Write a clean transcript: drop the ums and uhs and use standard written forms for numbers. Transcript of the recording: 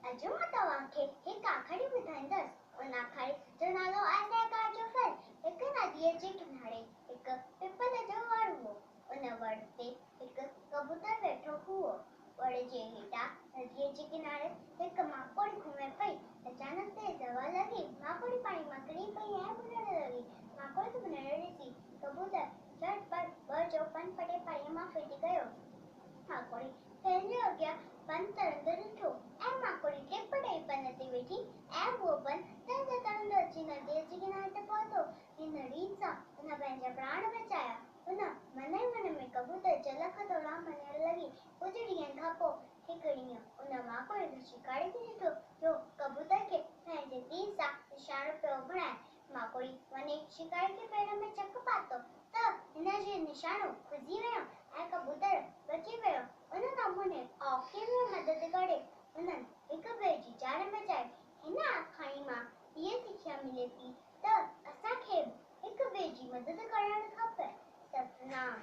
اڄ مان توهان کي هڪ آکاڻي ٻڌائيندس. ان آکاڻي جو نالو آهي سهڪار جو ڦل. هڪ نديء جي ڪناري هڪ پپل جو وڻ هو. ان وڻ تي هڪ ڪبوتر ويٺو هئو. وڻ جي هيٺان نديء جي ڪناري هڪ ماڪوڙي گهمي پئي. اچانڪ تيز هوا لڳي. ماڪوڙي پاڻي مان ڪري پئي ۽ ٻڏڻ لڳي. ماڪوڙي کي ٻڏڻ ڏسي ڪبوتر جهٽ پٽ وڻ جو پن پٽي پاڻيء مان ڦٽي ڪيو. ماڪوڙي پنهنجي اڳيان پن ترندو ڏٺو ۽ ماڪوڙي ٽپ ڏئي پن تي ويٺي ۽ اهو پن ترندو ترندو اچي نديء جي ڪناري تي پهتو. هن ريت سان هن پنهنجا پراڻ بچايا. هن من ئي من ۾ ڪبوتر جا لک ٿورا مڃڻ لڳي. ڪجهه ڏينهن کان پوء هڪ ڏينهن ان ماڪوڙي هڪ شڪاري کي ڏٺو جو ڪبوتر کي پنهنجي تير سان نشانو پيو بڻائي. ماڪوڙي وڃي شڪاري کي پير ۾ چڪ پاتو ته هن جو نشانو کسجي ويو ۽ ڪبوتر بچي ويو. ان نموني آخر ۾ مدد ڪري انهن هڪ ٻئي جي جان بچائي. هن آکاڻي مان هيء سکيا ملي ٿي ته اسان کي به هڪ ٻئي جي مدد ڪرڻ کپي. ستنام.